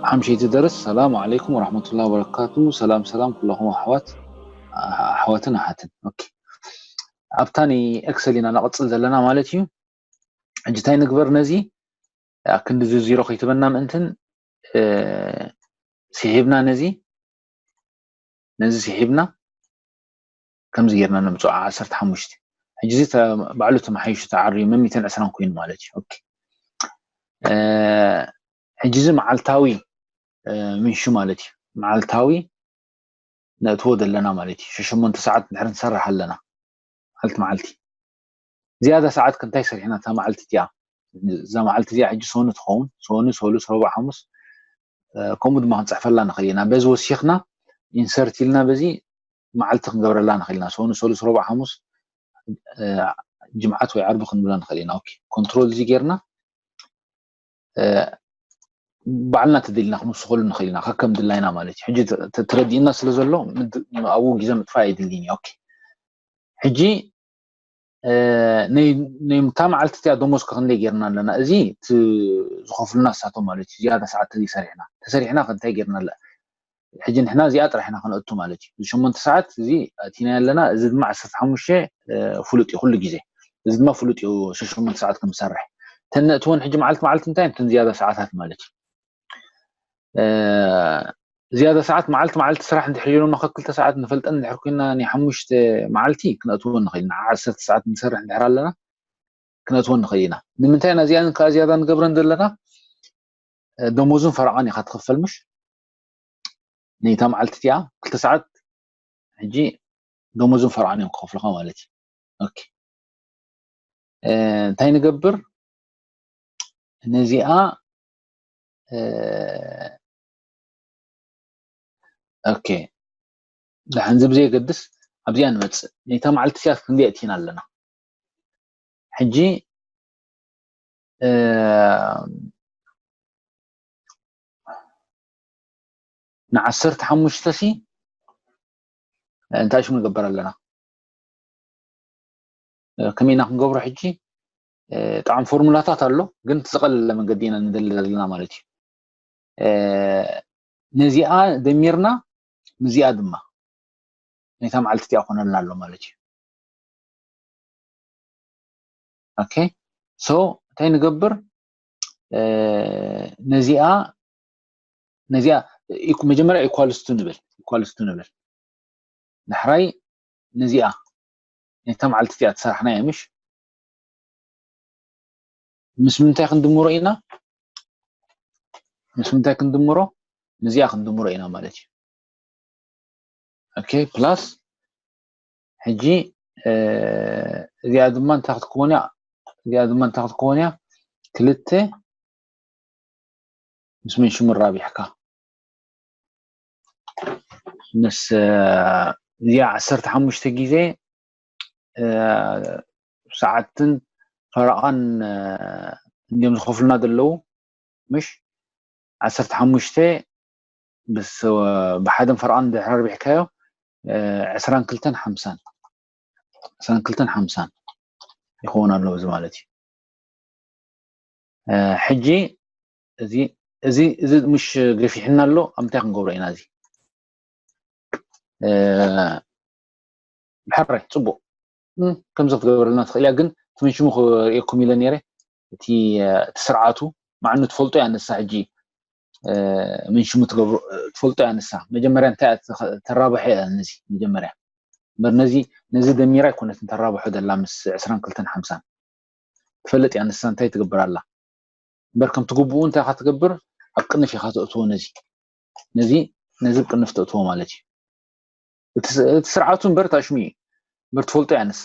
ሓምሸይቲ ደርስ። ሰላም ዓለይኩም ወራሕመቱላሂ ወበረካቱ። ሰላም ሰላም ኩለኹም ኣሕዋት፣ ኣሕዋትን ኣሓትን። ኦኬ፣ ኣብታ ናይ ኤክሰል ኢና ንቕጽል ዘለና ማለት እዩ። ሕጂ እንታይ ንግበር? ነዚ ኣብ ክንዲ ዝርዚሮ ከይትበና ምእንትን፣ እ፣ ስሒብና ነዚ፣ ነዚ ስሒብና ከምዚ ጌርና ነምጽኦ ዓሰርተ ሓሙሽተ። ሕጂ እዚ ተ-፣ ባዕሉ ተመሓይሹ ተዓርዩ መሚተን ዕስራን ኮይኑ ማለት እዩ። ኦኬ። እ፣ ሕጂ እዚ መዓልታዊ፣ እ፣ ምንሹ ማለት እዩ። መዓልታዊ ነእትዎ ዘለና ማለት እዩ። ሸሞንተ ሰዓት እንድሕር ንሰርሕ ኣለና መዓልቲ መዓልቲ። ዝያዳ ሰዓት ክንታይ ሰሪሕና እታ መዓልቲ እቲኣ? እዛ መዓልቲ እዚኣ ሕጂ ሰኑ ትኸውን፣ ሰኑ፣ ሰሉስ፣ ረቡዕ፣ ሓሙስ፣ እ፣ ከምኡ ድማ ክንጽሕፈላ ንኽእል ኢና። በዚ ወሲኽና ኢንሰርት ኢልና በዚ መዓልቲ ክንገብረላ ንኽእል ኢና። ሰኑ፣ ሰሉስ፣ ረቡዕ፣ ሓሙስ፣ እ፣ ጅምዓት ወይ ዓርቢ ክንብላ ንኽእል ኢና። ኦኬ፣ ኮንትሮል እዚ ጌርና፣ እ፣ ባዕልና ተደሊና ክንውስኸሉ ንኽእል ኢና፣ ከከም ድላይና ማለት እዩ። ሕጂ ተ-፣ ተ-፣ ተረዲእና ስለ ዘሎ ምድ-፣ ኣብኡ ግዜ ምጥፋእ ኣይድልን እዩ። ኦኬ፣ ሕጂ፣ እ፣ ናይ፣ ናይ እታ መዓልቲ እቲኣ ደሞዝ ከ ክንደይ ጌርና ኣለና? እዚ እቲ ዝኸፍሉና እሳቶም ማለት እዩ። ዝያዳ ሰዓት እዚ ሰሪሕና፣ ተሰሪሕና ከ እንታይ ጌርና ኣለ? ሕጂ ንሕና እዚኣ ጥራሕ ኢና ክነእቱ ማለት እዩ። እዚ ሸሞንተ ሰዓት እዚ ኣቲና ኣለና፣ እዚ ድማ ዓሰርተ ሓሙሽተ፣ እ፣ ፍሉጥ እዩ ኩሉ ግዜ። እዚ ድማ ፍሉጥ እዩ፣ ሸሞንተ ሰዓት ክንሰርሕ። እተን ነእትወን ሕጂ መዓልቲ መዓልቲ እንታይ እተን ዝያዳ ሰዓታት ማለት እዩ። እ፣ ዝያዳ ሰዓት መዓልቲ መዓልቲ ስራሕ እንድሕር ኢሎም ካብ ክልተ ሰዓት ንፈልጠን እንድሕር ኮይና ናይ ሓሙሽተ መዓልቲ ክነእትወን ንኽእል ኢና። ዓሰርተ ሰዓት ንሰርሕ እንድሕር ኣለና ክነእትወን ንኽእል ኢና። ንምንታይ ኢና እዚኣን ከኣ ዝያዳ ንገብረን ዘለና? እ፣ ደሞዝን ፈረቓን ኢኻ ትኽፈል ምሽ? ነይታ መዓልቲ እቲኣ ክልተ ሰዓት ሕጂ ደሞዝን ፈረቓን እዮም ክኸፍሉኻ ማለት እዩ። ኦኬ። እ፣ እንታይ ንገብር? ነዚኣ፣ እ፣ ኦኬ። ደሓን እዚ ብዘየገድስ ኣብዚኣ ንመጽእ። ነይታ መዓልቲ እቲኣ ክንደይ ኣእቲና ኣለና? ሕጂ፣ እ፣ ንዓሰርተ ሓሙሽተ ሲ እንታይ ሽሙ ንገብር ኣለና? እ፣ ከመይ ኢና ክንገብሮ ሕጂ? እ፣ ጣዕም ፎርሙላታት ኣሎ፣ ግን እቲ ዝቐለለ መንገዲ ኢና ንደሊ ዘለና ማለት እዩ። እ፣ ነዚኣ ደሚርና ምስዚኣ ድማ ነታ መዓልቲ እቲኣ ኮነልና ኣሎ ማለት እዩ። ኦኬ፣ ሶ እንታይ ንገብር? እ፣ ነዚኣ፣ ነዚኣ ኢኩ-፣ መጀመርያ ኢኳልስ ቱ ንብል፣ ኢኳልስ ቱ ንብል። ዳሕራይ ነዚኣ ነታ መዓልቲ እቲኣ ትሰራሕና እያ ምሽ? ምስ ምንታይ ክንድምሮ ኢና? ምስ ምንታይ ክንድምሮ? ምስዚኣ ክንድምሮ ኢና ማለት እዩ። ኦኬ፣ ፕላስ ሕጂ፣ እ፣ እዚኣ ድማ እንታይ ክትከውን እያ? እዚኣ ድማ እንታይ ክትከውን እያ? ክልተ ምስ መን ሽሙ ራቢሕካ? ምስ፣ እ፣ እዚኣ ዓሰርተ ሓሙሽተ ግዜ፣ እ፣ ሰዓትን ፈረቓን፣ እ፣ እንዲዮም ዝኸፍሉና ዘለዉ፣ ምሽ? ዓሰርተ ሓሙሽተ ብስ-፣ ብሓደን ፈረቓን እንድሕር ኣርቢሕካዮ፣ እ፣ ዕስራን ክልተን ሓምሳን፣ ዕስራን ክልተን ሓምሳን ይኸውን ኣሎ እዚ ማለት እዩ። እ፣ ሕጂ እዚ፣ እዚ፣ እዚ ምሽ ገፊሕና ኣሎ፣ ኣብ ምንታይ ክንገብሮ ኢና እዚ? እ፣ ብሕራይ ጽቡቕ። እም፣ ከምዚ ክትገብረልና ትኽእል እያ፣ ግን እቲ መንሽሙ ክርእየኩም ኢለ ነይረ። እቲ፣ እ፣ እቲ ስርዓቱ፣ መዓኑ ትፈልጦ እያ ንሳ ሕጂ፣ እ፣ መንሽሙ ትገብሮ፣ እ፣ ትፈልጦ እያ ንሳ። መጀመርያ እንታይ እያ ትኸ-፣ ተራብሖ እያ ነዚ መጀመርያ። እምበር ነዚ፣ ነዚ ደሚራ ኣይኮነትን ተራብሖ ዘላ ምስ ዕስራን ክልተን ሓምሳን። ትፈልጥ እያ ንሳ እንታይ ትገብር ኣላ። እምበር ከምቲ ግቡኡ እንታይ ኢኻ ትገብር? ኣብ ቅንፍ ኢኻ ተእትዎ ነዚ። ነዚ፣ ነዚ ኣብ ቅንፍ ተእትዎ ማለት እዩ። እቲ ስ-፣ እቲ ስርዓቱ እምበር ታሽሙ እዩ። እምበር ትፈልጦ እያ ንሳ።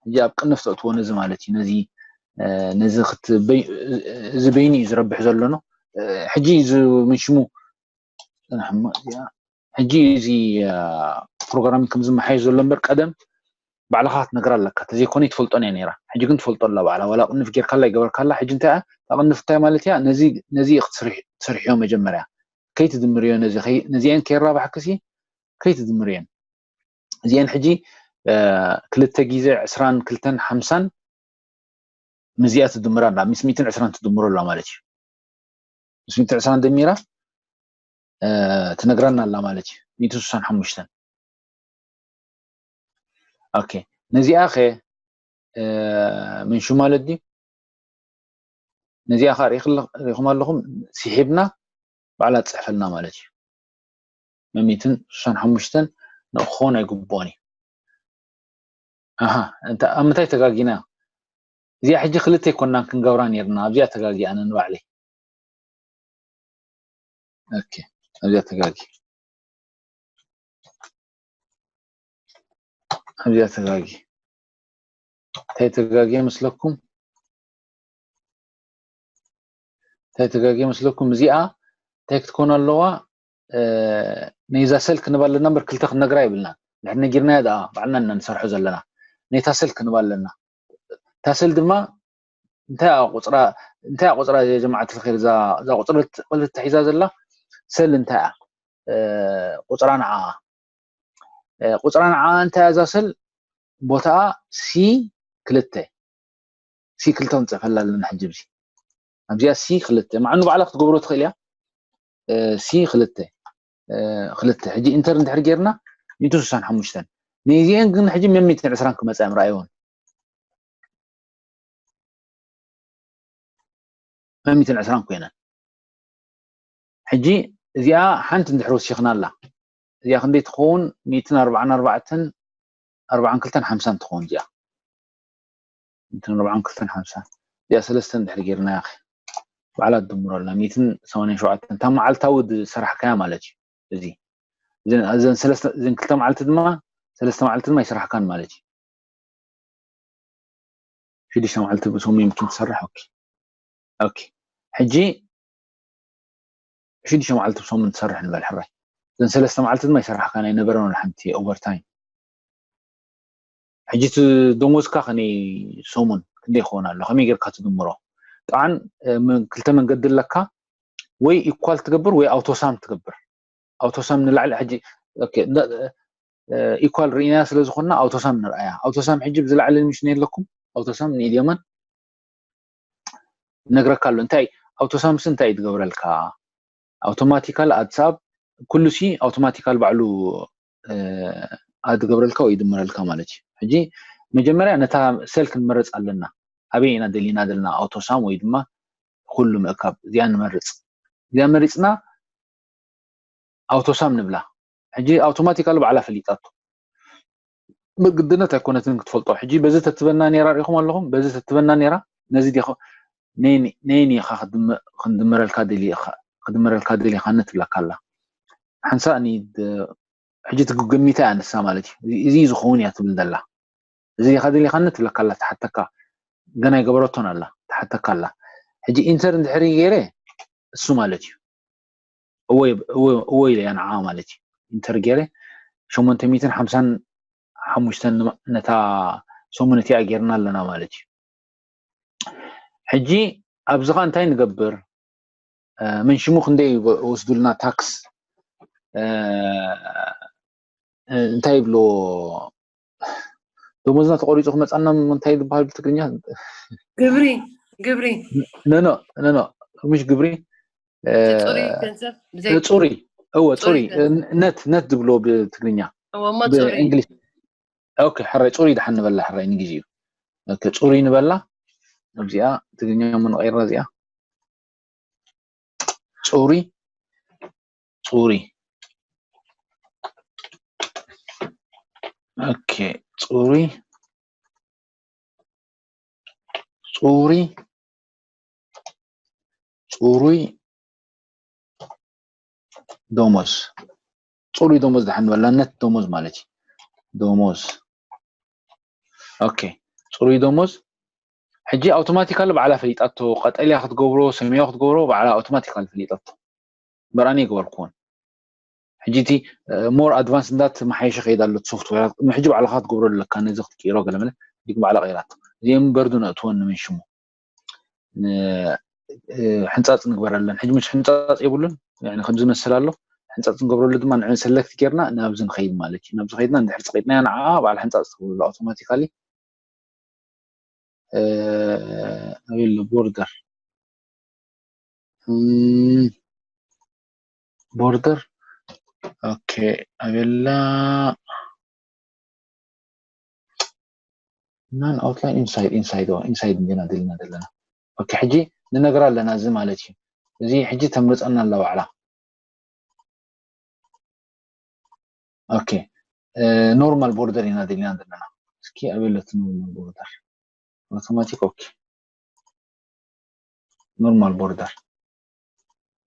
ሕጂ ኣብ ቅንፍ ተእትዎ ነዚ ማለት እዩ። ነዚ፣ እ፣ ነዚ ክትበይ-፣ እዚ በይኑ እዩ ዝረብሕ ዘሎ ነው። እ፣ ሕጂ እዚ ምን ሽሙ ጽናሕ እሞ እዚኣ፣ ሕጂ እዚ፣ እ፣ ፕሮግራሚንግ ከም ዝመሓየሽ ዘሎ እምበር ቀደም ባዕልኻ ክትነግራ ኣለካ። ተዘይኮነ ይትፈልጦን እያ ነይራ። ሕጂ ግን ትፈልጦ ኣላ ባዕላ። ዋላ ቅንፍ ጌርካላ ይገበርካላ። ሕጂ እንታይ እያ? እታ ቅንፍ እንታይ ማለት እያ? ነዚ፣ ነዚ ክትስርሕ-፣ ትስርሕዮ መጀመርያ። ከይትድምርዮ ነዚ፣ ከይ-፣ ነዚአን ከየራባሕክሲ ከይትድምርየን። እዚአን ሕጂ፣ እ፣ ክልተ ግዜ ዕስራን ክልተን ሓምሳን ምስዚኣ ትድምራ ኣላ። ምስ ሚእትን ዕስራን ትድምሮ ኣላ ማለት እዩ። ምስ ሚእትን ዕስራን ደሚራ ትነግረና ኣላ ማለት እዩ። ሚእትን ስሳን ሓሙሽተን። ኦኬ፣ ነዚኣ ከ ምንሹ ማለት ድዩ? ነዚኣ ከ ሪኢኹም ኣለኹም፣ ስሒብና ባዕላ ትፅሕፈልና ማለት እዩ። ሚእትን ስሳን ሓሙሽተን ንክኸውን ኣይግብኦን እዩ። ኣሃ፣ እንተ ኣብ ምንታይ ተጋጊና? እዚኣ ሕጂ ክልተ ኣይኮናን ክንገብራ ነርና፣ ኣብዚኣ ተጋጊኣ ነንባዕለይ። ኦኬ፣ ኣብዚኣ ተጋጊ ኣብዚኣ ተጋጊ እንታይ ተጋጊ መስለኩም? እንታይ ተጋጊ መስለኩም? እዚኣ እንታይ ክትኮን ኣለዋ? ነይዛ ሰል ክንባ ኣለና እምበር ክልተ ክንነግራ ይብልና። ድሕር ነጊርናያ ደኣ ባዕልና ኢና ንሰርሖ ዘለና። ነታ ሰል ክንባ ኣለና። እታ ሰል ድማ እንታይ ቁፅራ እንታይ ቁፅራ ጀማዓት ልኸይር እዛ ቁፅሪ ክልተ ሒዛ ዘላ ሰል እንታይ እያ? ቁፅራ ንዓ ቁፅራ ንዓ እንታይ እያ እዛ ሰል? ቦታኣ ሲ ክልተ ሲ ክልተ ክንፅፈላ ኣለና ሕጂ ብዚ ኣብዚኣ ሲ ክልተ ማዕኑ ባዕላ ክትገብሮ ትኽእል እያ። ሲ ክልተ ክልተ ሕጂ ኢንተር እንድሕር ጌርና ሚእትን ስሳን ሓሙሽተን ነዚአን ግን ሕጂ መን ሚእትን ዕስራን ክመፃ እዮም ረኣይዎን መን ሚእትን ዕስራን ኮይነን ሕጂ እዚኣ ሓንቲ እንድሕር ወሲኽና ኣላ እዚኣ ክንደይ ትኸውን ሚእትን ኣርባዓን ኣርባዕተን ኣርባዓን ክልተን ሓምሳን ትኸውን እዚኣ ሚእትን ኣርባዓን ክልተን ሓምሳን እዚኣ ሰለስተ እንድሕር ጌርናያ ባዕላ ትድምሮ ኣላ ሚእትን ሰማንያን ሸውዓተን እታ መዓልታዊ ዝሰራሕካያ ማለት እዩ እዚ እዘን ክልተ መዓልቲ ድማ ሰለስተ መዓልቲ ድማ ይስራሕካን ማለት እዩ ሽዱሽተ መዓልቲ ብሰሙን ምኪን ትሰርሕ ኦኬ ኦኬ ሕጂ ሽዱሽተ መዓልቲ ብሰሙን ትሰርሕ ንበል ሕራይ እዘን ሰለስተ መዓልቲ ድማ ይሰራሕካ ናይ ነበረን ሓንቲ ኦቨርታይም ሕጂ እቲ ደሞዝካ ከመይ ሰሙን ክንደይ ይኸውን ኣሎ ከመይ ጌርካ ትድምሮ ጠዓን ክልተ መንገዲ ኣለካ ወይ ኢኳል ትገብር ወይ ኣውቶሳም ትገብር ኣውቶሳም ንላዕሊ ሕጂ ኢኳል ርኢናያ ስለ ዝኾንና ኣውቶሳም ንርኣያ ኣውቶሳም ሕጂ ብዝላዕሊ ምሽ ነየለኩም ኣውቶሳም ንኢድዮመን ነግረካ ኣሎ እንታይ ኣውቶሳምስ እንታይ እዩ ትገብረልካ ኣውቶማቲካል ኣድሳብ ኩሉ ሲ ኣውቶማቲካል ባዕሉ ኣድገብረልካ ወይ ይድምረልካ ማለት እዩ ሕጂ መጀመርያ ነታ ሰል ክንመረፅ ኣለና ኣበይ ኢና ደሊና ዘለና ኣውቶሳም ወይ ድማ ኩሉ ምእካብ እዚኣ ንመርፅ እዚኣ መሪፅና ኣውቶሳም ንብላ ሕጂ ኣውቶማቲካል ባዕላ ፈሊጣቶ ብግድነት ኣይኮነትን ክትፈልጦ ሕጂ በዚ ተትበና ነራ ሪኹም ኣለኹም በዚ ተትበና ነራ ነዚ ዲኹ ነይኒ ኢኻ ክንድምረልካ ደሊኻ ንትብለካ ኣላ ሓንሳእ ሕጂ ትግግሚታ እያ ንሳ ማለት እዩ እዚ ዝኸውን እያ ትብል ዘላ እዚ ኢኻ ደሊኻኒ ትብለካ ኣላ ትሓተካ ገና ይገበረቶን ኣላ ትሓተካ ኣላ ሕጂ ኢንተር እንድሕሪ ገይረ እሱ ማለት እዩ እወ ኢለ እያ ንዓ ማለት እዩ ኢንተር ገይረ ሸሞንተ ሚእትን ሓምሳን ሓሙሽተን ነታ ሰሙን እቲኣ ጌርና ኣለና ማለት እዩ ሕጂ ኣብዚ ኸ እንታይ ንገብር ምን ሽሙ ክንደይ ወስዱልና ታክስ እንታይ ይብሎ ደሞዝና ተቆሪፁ ክመፃና እንታይ ዝበሃል ብትግርኛ ግብሪ ግብሪ ነኖ ነኖ ምሽ ግብሪ እቲ ፅሩይ ገንዘብ ብዘይ ፅሩይ እወ ፅሩይ ፅሩይ ነት ነት ዝብሎ ብትግርኛ እወ እሞ ፅሩይ ብእንግሊዝ ኦኬ ሕራይ ፅሩይ ድሓን ንበላ ሕራይ ንግዜኡ ኦኬ ፅሩይ ንበላ ኣብዚኣ ትግርኛ እሞ ንቀይራ እዚኣ ፅሩይ ፅሩይ ኦኬ ፅሩይ ፅሩይ ፅሩይ ደሞዝ ፅሩይ ደሞዝ ድሓን ንበላ ነት ደሞዝ ማለት እዩ ደሞዝ ኦኬ ፅሩይ ደሞዝ ሕጂ ኣውቶማቲካሊ ባዕላ ፈሊጣቶ ቀጠልያ ክትገብሮ ሰማያዊ ክትገብሮ ባዕላ ኣውቶማቲካሊ ፈሊጣቶ በራኒ ይገበርኩዎን ሕጂ እቲ ሞር ኣድቫንስ እንዳተመሓየሸ ከይድ ኣሎ እቲ ሶፍትዌራት ቅድሚ ሕጂ ባዕልኻ ክትገብሮ ኣለካ ነዚ ክትቅይሮ ገለመለ ሕጂ ባዕላ ቀይራቶ እዚኦም በርዱ ነእትወን ንምን ሽሙ ሕንፃፅ ንግበረለን ሕጂ ምሽ ሕንፃፅ የብሉን ከምዚ መስል ኣሎ ሕንፃፅ ንገብረሉ ድማ ንዕን ሰለክት ጌርና ናብዚ ንኸይድ ማለት እዩ ናብዚ ከይድና እንድሕር ፀቂጥናያ ንዓ ባዕል ሕንፃፅ ትገብረሉ ኣውቶማቲካሊ ኣበሎ ቦርደር border okay ኣበላ non outline inside inside inside እንዲና ደልና ዘለና okay ሕጂ ንነግራ ኣለና እዚ ማለት እዩ። እዚ ሕጂ ተምርፀና ኣላ ባዕላ okay normal border ኢና ደልና ዘለና። እስኪ ኣበለት normal border automatic okay normal border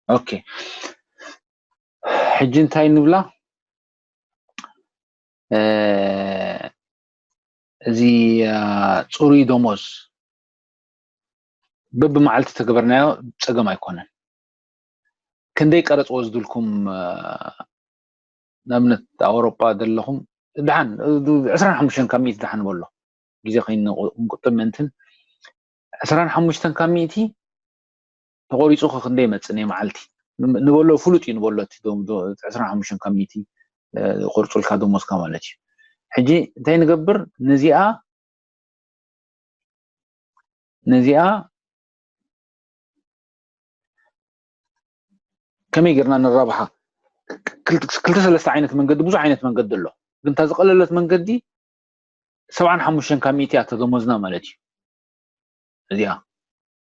okay ሕጂ እንታይ ንብላ እዚ ፅሩይ ደሞዝ በብመዓልቲ ተገበርናዮ ፀገም ኣይኮነን። ክንደይ ቀረፅ ወስድልኩም ንኣብነት ኣውሮጳ ዘለኹም ድሓን ዕስራን ሓሙሽተን ካብ ሚእቲ ድሓን በሎ ግዜ ከይንቁጥብ ምእንትን ዕስራን ሓሙሽተን ካብ ሚእቲ ተቆሪፁ ክንደይ መፅእ ናይ መዓልቲ ንበሎ ፍሉጥ እዩ ንበሎ ዕስራን ሓሙሽተን ካብ ሚእቲ ቆርፁልካ ደሞዝካ ማለት እዩ። ሕጂ እንታይ ንገብር ነዚኣ ነዚኣ ከመይ ጌርና ንራብሓ ክልተ ሰለስተ ዓይነት መንገዲ ብዙሕ ዓይነት መንገዲ ኣሎ። ግን እታ ዝቀለለት መንገዲ ሰብዓን ሓሙሽተን ካብ ሚእቲ እያ ተደሞዝና ማለት እዩ። እዚኣ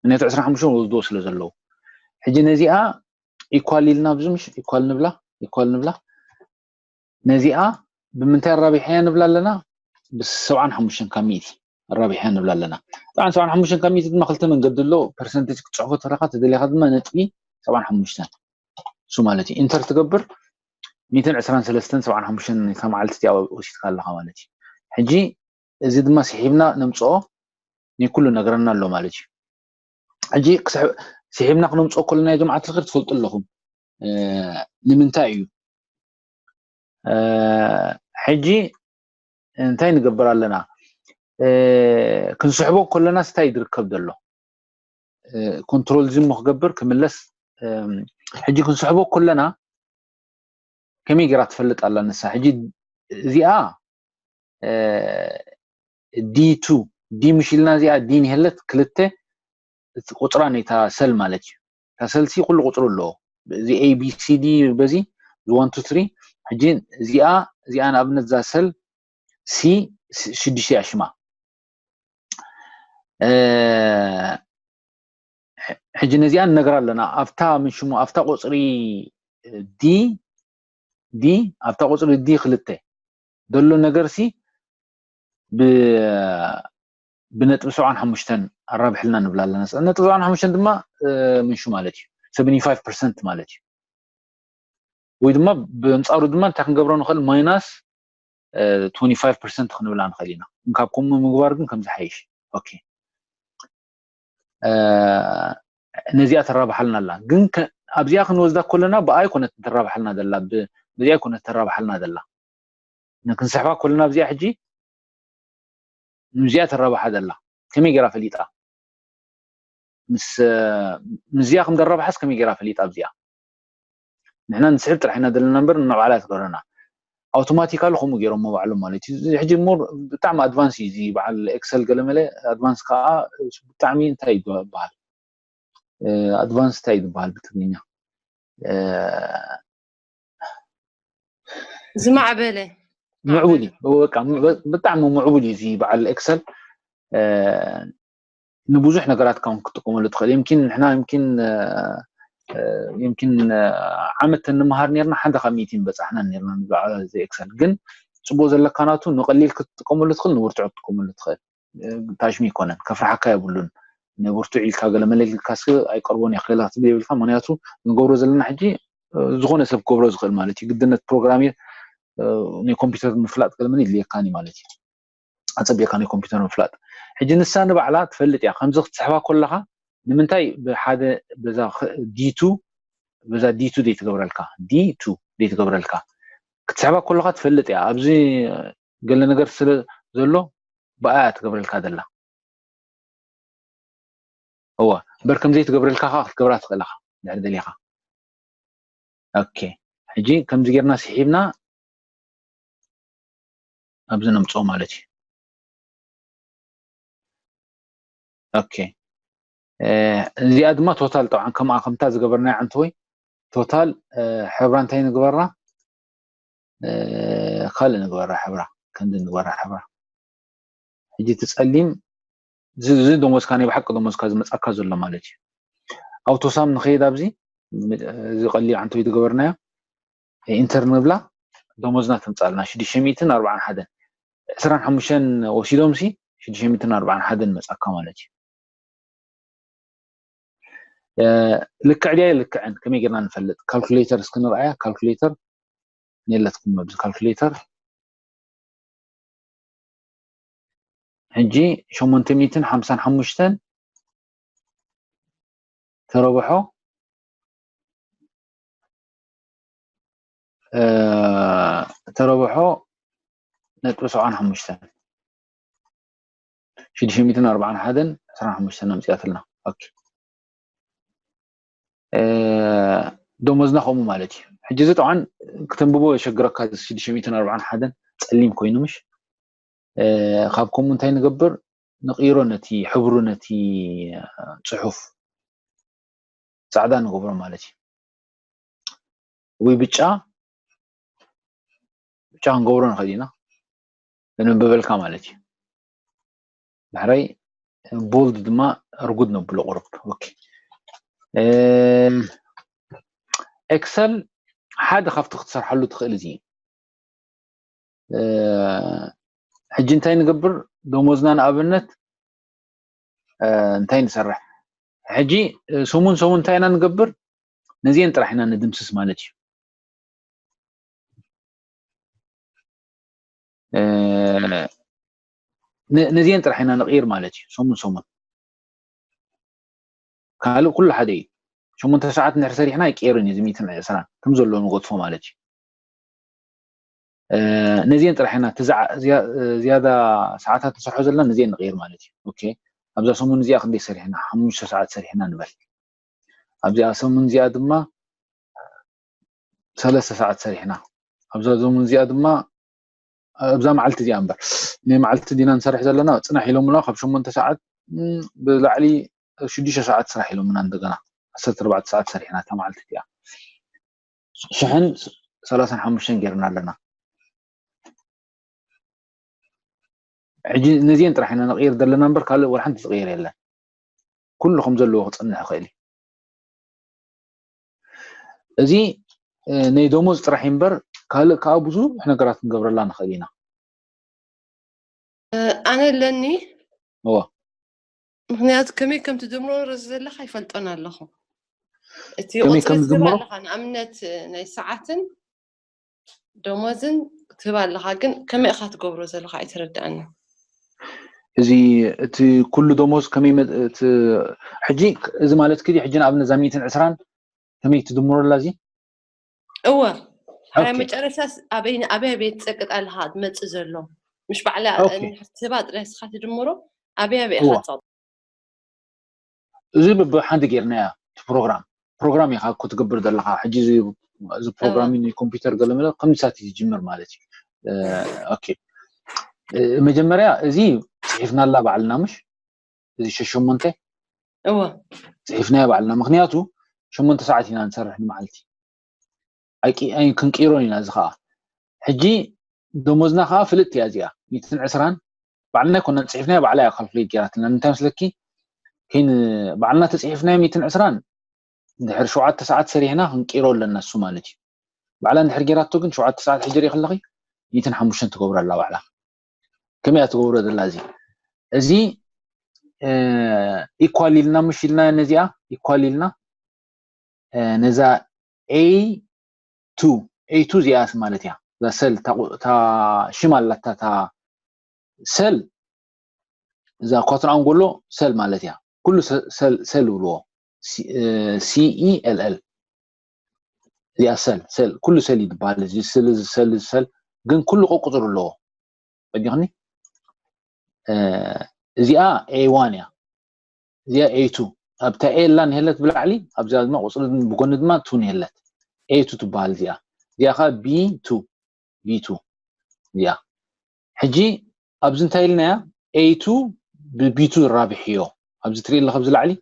ምክንያቱ ዕስራን ሓሙሽተን ወስድዎ ስለ ዘለዉ ሕጂ ነዚኣ ኢኳል ኢልና ኣብዚ ምሽ ኢኳል ንብላ ኢኳል ንብላ ነዚኣ ብምንታይ ኣራቢሐያ ንብላ ኣለና? ብሰብዓን ሓሙሽተን ካብ ሚእቲ ኣራቢሐያ ንብላ ኣለና። ጥዓን ሰብዓን ሓሙሽተን ካብ ሚእቲ ድማ ክልተ መንገዲ ኣሎ። ፐርሰንቴጅ ክትፅሕፎ ተለካ ተደሊኻ ድማ ነጥቢ ሰብዓን ሓሙሽተን እሱ ማለት እዩ። ኢንተር ትገብር ሚእትን ዕስራን ሰለስተን ሰብዓን ሓሙሽተን ካብ መዓልቲ እቲኣ ወሲድካ ኣለኻ ማለት እዩ። ሕጂ እዚ ድማ ስሒብና ነምፅኦ ናይ ኩሉ ነግረና ኣሎ ማለት እዩ። ሕጂ ስሒብና ክነምፅኦ ከለና ጀምዓት ልክር ትፈልጡ ኣለኹም ንምንታይ እዩ ሕጂ እንታይ ንገብር ኣለና ክንስሕቦ ከለና ስታይ ዝርከብ ዘሎ ኮንትሮል ዝሞ ክገብር ክምለስ ሕጂ ክንስሕቦ ከለና ከመይ ገራ ትፈልጥ ኣላ ንሳ ሕጂ እዚኣ ዲ ቱ ዲ ምሽ ኢልና እዚኣ ዲ ንሄለት ክልተ ቁፅራ ነታ ሰል ማለት እዩ። እታ ሰል ሲ ኩሉ ቁፅሩ ኣለዎ። እዚ ኤቢሲዲ በዚ እዚ ዋን ቱ ትሪ ሕጂ እዚኣ እዚኣ ንኣብነት እዛ ሰል ሲ ሽዱሽተ እያ ሽማ። ሕጂ ነዚኣ ንነግራ ኣለና ኣብታ ምን ሽሙ ኣብታ ቁፅሪ ዲ ዲ ኣብታ ቁፅሪ ዲ ክልተ ዘሎ ነገር ሲ ብነጥቢ ሰብዓን ሓሙሽተን ኣራብሕልና ንብላ ኣለና። ነጥቢ ሰብዓን ሓሙሽተን ድማ ምንሹ ማለት እዩ ሰቨንቲ ፋይቭ ፐርሰንት ማለት እዩ። ወይ ድማ ብኣንፃሩ ድማ እንታይ ክንገብሮ ንኽእል ማይናስ ትወንቲ ፋይቭ ፐርሰንት ክንብላ ንኽእል ኢና። ካብ ከምኡ ምግባር ግን ከም ዝሓይሽ ኦኬ ነዚኣ ተራብሓልና ኣላ። ግን ኣብዚኣ ክንወስዳ ከለና ብኣይ ኮነት ተራብሓልና ዘላ ብዚኣ ኮነት ተራብሓልና ዘላ ንክንስሕባ ከለና ኣብዚኣ ሕጂ ምስዚኣ ተራብሓ ዘላ ከመይ ገይራ ፈሊጣ? ምስዚኣ ከም ዘራብሓስ ከመይ ገይራ ፈሊጣ ኣብዚኣ? ንሕና ንስሕብ ጥራሕ ኢና ዘለና እምበር ንባዕላ ትገብረና። ኣውቶማቲካሊ ከምኡ ገይሮሞ ባዕሎም ማለት እዩ። ሕጂ ሞ ብጣዕሚ ኣድቫንስ እዩ እዚ በዓል ኤክሰል ገለመለ ኣድቫንስ ከዓ ብጣዕሚ እንታይ ይበሃል ኣድቫንስ እንታይ ዝበሃል ብትግርኛ ዝማዕበለ ምዕቡል እዩ። በቃ ብጣዕሚ ምዕቡል እዩ እዚ በዓል ኤክሰል ንብዙሕ ነገራት ከም ክትጥቀመሉ ትኽእል። የምኪን ንሕና የምኪን የምኪን ዓመት እንመሃር ነርና ሓንቲ ካብ ሚእቲ በፃሕና ነርና ብዛዕባ እዚ ኤክሰል ግን ፅቡቅ ዘለካ ናቱ ንቀሊል ክትጥቀመሉ ትኽእል ንብርትዑ ክትጥቀመሉ ትኽእል። ታሽሚ ይኮነን ከፍርሓካ የብሉን። ንብርትዑ ኢልካ ገለ መለልካ ስ ኣይቀርቦን እየ ክላ ትብል የብልካ። ምክንያቱ ንገብሮ ዘለና ሕጂ ዝኾነ ሰብ ክገብሮ ዝኽእል ማለት እዩ። ግድነት ፕሮግራሚር ናይ ኮምፒውተር ምፍላጥ ገለመን ይድልየካኒ ማለት እዩ። ኣፀቢቕካ ናይ ኮምፒውተር ምፍላጥ ሕጂ ንሳ ንባዕላ ትፈልጥ እያ። ከምዚ ክትስሕባ ከለኻ ንምንታይ ብሓደ በዛ ዲቱ በዛ ዲቱ ዘይትገብረልካ ዲቱ ዘይትገብረልካ ክትስሕባ ከለኻ ትፈልጥ እያ። ኣብዚ ገለ ነገር ስለ ዘሎ ብኣያ ትገብረልካ ዘላ እወ እምበር ከምዘይ ትገብረልካ ከዓ ክትገብራ ትኽእል ኢኻ ድሕሪ ደሊኻ ኦኬ ሕጂ ከምዚ ጌርና ስሒብና ኣብዚ ነምፅኦ ማለት እዩ ኦኬ እዚኣ ድማ ቶታል ጠብዓን ከምኣ ከምታ ዝገበርናዮ ዓንተወይ ቶታል ሕብራ እንታይ ንግበራ? ካልእ ንግበራ ሕብራ፣ ከምዚ ንግበራ ሕብራ። ሕጂ እቲ ጸሊም እዚ ደሞዝካ ናይ ብሓቂ ደሞዝካ ዝመጻካ ዘሎ ማለት እዩ። ኣውቶሳም ንኸይድ ኣብዚ እዚ ቀሊል ዓንተው ዝገበርናዮ ኢንተር ንብላ፣ ደሞዝና ተምጻልና ሽዱሽተ ሚእትን ኣርባዓን ሓደን። ዕስራን ሓሙሽተን ወሲዶም ሲ ሽዱሽተ ሚእትን ኣርባዓን ሓደን መጻካ ማለት እዩ። ልክዕ ድያ ልክዕን ከመይ ጌርና ንፈልጥ? ካልኩሌተር እስኪ ንርኣያ። ካልኩሌተር የለትኩም ኣብዚ ካልኩሌተር። ሕጂ ሸሞንተ ሚእትን ሓምሳን ሓሙሽተን ተረብሖ ተረብሖ ነጥቢ ሰብዓን ሓሙሽተን ሽዱሽተ ሚእትን ኣርባዓን ሓደን ዕስራን ሓሙሽተን ኣምፅኣትልና። ደሞዝና ከምኡ ማለት እዩ። ሕጂ እዚ ጠብዓን ክተንብቦ የሸግረካ። ሽዱሽተ ሚእትን ኣርባዓን ሓደን ፀሊም ኮይኑ ምሽ ካብ ከምኡ እንታይ ንገብር? ንቕይሮ ነቲ ሕብሩ ነቲ ፅሑፍ ፃዕዳ ንገብሮ ማለት እዩ። ወይ ብጫ ብጫ ክንገብሮ ንኽእል ኢና። ዘንብበልካ ማለት እዩ። ዳሕራይ ቦልድ ድማ ርጉድ ነብሎ ቁሩብ። ኦኬ። ኤክሰል ሓደ ካብቲ ክትሰርሓሉ ትኽእል እዚ እዩ። ሕጂ እንታይ ንገብር? ደሞዝና ንኣብነት እንታይ ንሰርሕ? ሕጂ ሰሙን ሰሙን እንታይ ኢና ንገብር? ነዚአን ጥራሕ ኢና ንድምስስ ማለት እዩ። ነዚአን ጥራሕ ኢና ንቕይር ማለት እዩ። ሰሙን ሰሙን ካልእ ኩሉ ሓደ እዩ። ሸሞንተ ሰዓት እንድሕር ሰሪሕና ኣይቀየርን እዩ። እዚ ሚእትን ዕስራን ከም ዘሎ ንገድፎ ማለት እዩ። ነዚአን ጥራሕ ኢና ዝያዳ ሰዓታት ንሰርሖ ዘለና ነዚአን ንቕይር ማለት እዩ። ኦኬ፣ ኣብዛ ሰሙን እዚኣ ክንደይ ሰሪሕና? ሓሙሽተ ሰዓት ሰሪሕና ንበል። ኣብዚኣ ሰሙን እዚኣ ድማ ሰለስተ ሰዓት ሰሪሕና። ኣብዛ ሰሙን እዚኣ ድማ ኣብዛ መዓልቲ እዚኣ እምበር ናይ መዓልቲ ዲና ንሰርሕ ዘለና። ፅናሕ ኢሎምና ካብ ሸሞንተ ሰዓት ብላዕሊ ሽዱሽተ ሰዓት ስራሕ ኢሎምና። እንደገና ዓሰርተ ኣርባዕተ ሰዓት ሰሪሕና እታ መዓልቲ እዚኣ። ሽሕን ሰላሳን ሓሙሽተን ጌርና ኣለና። ሕጂ ነዚአን ጥራሕ ኢና ንቕይር ዘለና እምበር ካልእ ወላ ሓንቲ ዝቕየር የለን። ኩሉ ከም ዘለዎ ክጸንሕ ይኽእል እዩ። እዚ ናይ ደሞዝ ጥራሕ እምበር ካልእ ከዓ ብዙሕ ነገራት ክንገብረላ ንኽእል ኢና። ኣነ ኣለኒ። እወ። ምክንያቱ ከመይ ከም ትድምሮ ርዚ ዘለካ ይፈልጦን ኣለኹ። እቲ ከመይ ቁፅሪ ከም ትህብ ዝድምሮ? ኣለካ፣ ንኣብነት ናይ ሰዓትን ደሞዝን ትህብ ኣለካ፣ ግን ከመይ ኢካ ትገብሮ ዘለካ ኣይተረዳእኒ። እዚ እቲ ኩሉ ደሞዝ ከመይ መ- እቲ ሕጂ እዚ ማለት ክዲ ሕጂ ንኣብነት እዛ ሚእትን ዕስራን ከመይ ትድምረላ እዚ? እወ፣ ሓያ ኦኬ። መጨረሻስ ኣበይ ኣበይ ኣበይ ትፀቅጥ ኣለካ ትመፅእ ዘሎ? ምሽ ባዕላ ኦኬ። እንድሕር ትህባ ጥራይ ስካ ትድምሮ ኣበይ ኣበይ እወ። ኢካ ትፀቅጥ? እዚ ብብሓንቲ ጌርናያ እቲ ፕሮግራም ፕሮግራም ኢኻ እኮ ትገብር ዘለካ። ሕጂ እዚ እዚ ፕሮግራሚንግ ናይ ኮምፒውተር ገለመለ ከምሳት ዝጅምር ማለት እዩ። ኦኬ፣ መጀመርያ እዚ ፅሒፍናላ ባዕልና ምሽ እዚ ሸሸሞንተ እወ። ፅሒፍናዮ ባዕልና፣ ምክንያቱ ሸሞንተ ሰዓት ኢና ንሰርሕ ንመዓልቲ። ኣይቂ- ኣይ- ክንቅይሮን ኢና። እዚ ከዓ ሕጂ ደሞዝና ከዓ ፍልጥ እያ እዚኣ ሚትን ዕስራን ባዕልና ኣይኮነን ፅሒፍናዮ፣ ባዕላ እያ ካልኩሌት ጌራትና። እንታይ መስለኪ? ኪን ባዕልና ተፅሒፍናዮ ሚትን ዕስራን ድሕሪ ሸውዓተ ሰዓት ሰሪሕና ክንቅይሮ ኣለና እሱ ማለት እዩ። ባዕላ እንድሕር ጌራቶ ግን ሸውዓተ ሰዓት ሕጂ ርኢ ከለኺ ሚትን ሓሙሽተን ትገብሮ ኣላ ባዕላ። ከመይ እያ ትገብሮ ዘላ? እዚ እዚ ኢኳል ኢልና ምሽ ኢልና ነዚኣ ኢኳል ኢልና ነዛ ኤ ቱ ኤ ቱ እዚኣ ማለት እያ። እዛ ሰል እታ ሽም ኣላታ እታ ሰል እዛ ኳትር ኣንጎሎ ሰል ማለት እያ። ኩሉ ሰል ይብልዎ። ሲኢኤልኤል እዚኣ ሰል ሰል ኩሉ ሰል ይትበሃል። እዚ ስል እዚ ሰል እዚ ሰል ግን ኩሉ ቁፅሪ ኣለዎ። ቀዲኽኒ እዚኣ ኤ ዋን እያ። እዚኣ ኤ ቱ ኣብታ ኤ ላ ንሄለት ብላዕሊ ኣብዚኣ ድማ ቁፅሪ ብጎኒ ድማ ቱ ንሄለት ኤ ቱ ትበሃል። እዚኣ እዚኣ ከዓ ቢ ቱ ቢ ቱ እዚኣ። ሕጂ ኣብዚ እንታይ ኢልናያ? ኤ ቱ ብቢ ቱ ራብሕ እዮ። ኣብዚ ትርኢ ኣለካ ኣብዚ ላዕሊ